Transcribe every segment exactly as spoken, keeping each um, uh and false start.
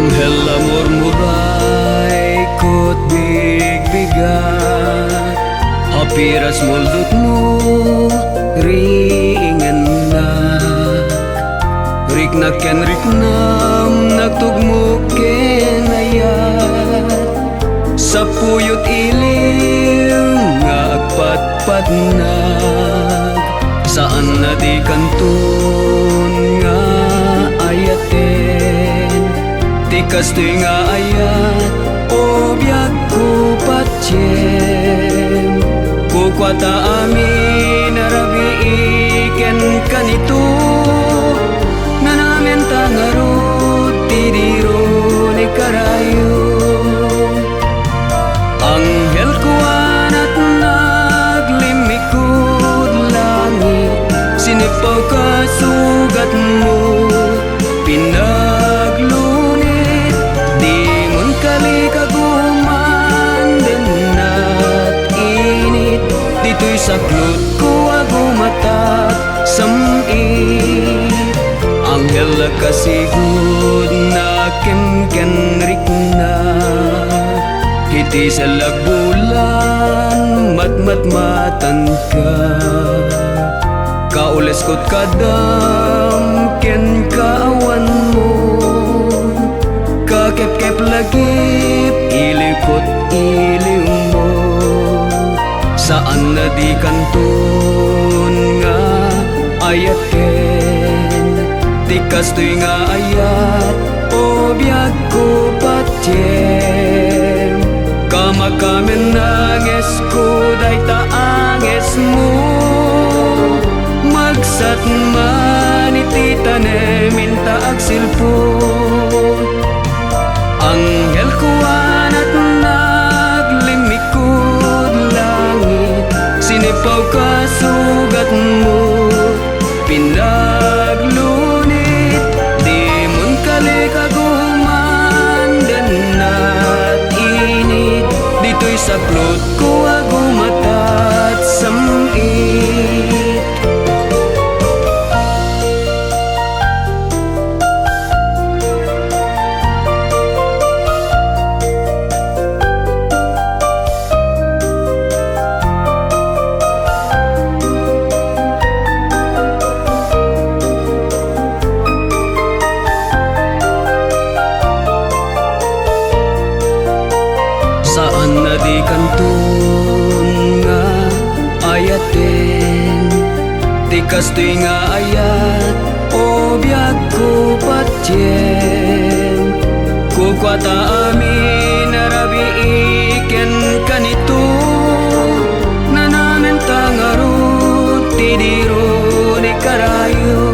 Anghel a murmuray ket bigbigat, apiras muldotmo, riingennak. Riknak ken riknam, nagtugmok ken ayat. Sapuyot iliw nga agpatpatnag, saan a dikanton nga ayaten. Ti kastoy nga ayat, o biagko patiem, kukua ta amin a rabii ken kanito, nanamen ta ngarud ti diro ni karayo. Anghel kuanak, naglimmikud langit, sinipawka sugatmo, pinaglunit, dimon kali kaguman, dennat init, ditoy saklotko a gumatat sam-it. Anghel a kasigudnak ken riknak, iti sellag bulan matmatmatanka. Kaules kot kadam ken kaawanmo, kakepkep lagip iliw kot iliwmo. Saan a dikanton nga ayaten ti kastoy nga ayat, o biagko patiem. Kamakamen angesko dayta angesmo, magsat man iti tanem inta agsilpo. Anghel kuanak, naglimmikud langit, sinipawka sugatmo, pinaglunit, dimon kali kaguman, dennat init, ditoy saklotko a gumatat sam-it. Saan a dikanton nga ayaten ti kastoy nga ayat, o biagko patiem. Kukua ta amin a rabii ken kanito, nanamen ta ngarud ti diro ni karayo.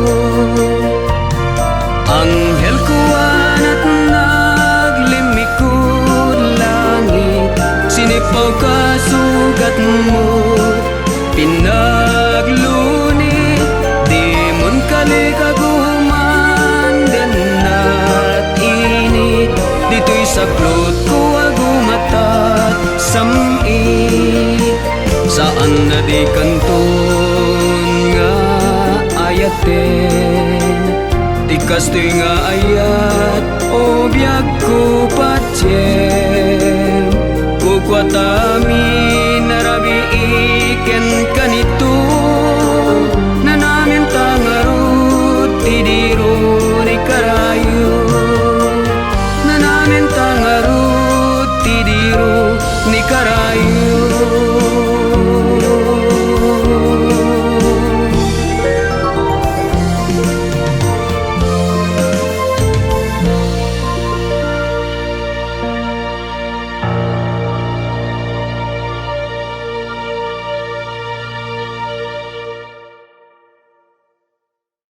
Anghel kuanak, naglimmikud langit, sinipawka sugatmo, pinaglunit, dimon kali kaguman, dennat init, ditoy saklotko a gumatat sam-it. Saan a dikanton nga ayaten ti kastoy nga ayat, o biagko patiem. Kukua ta amin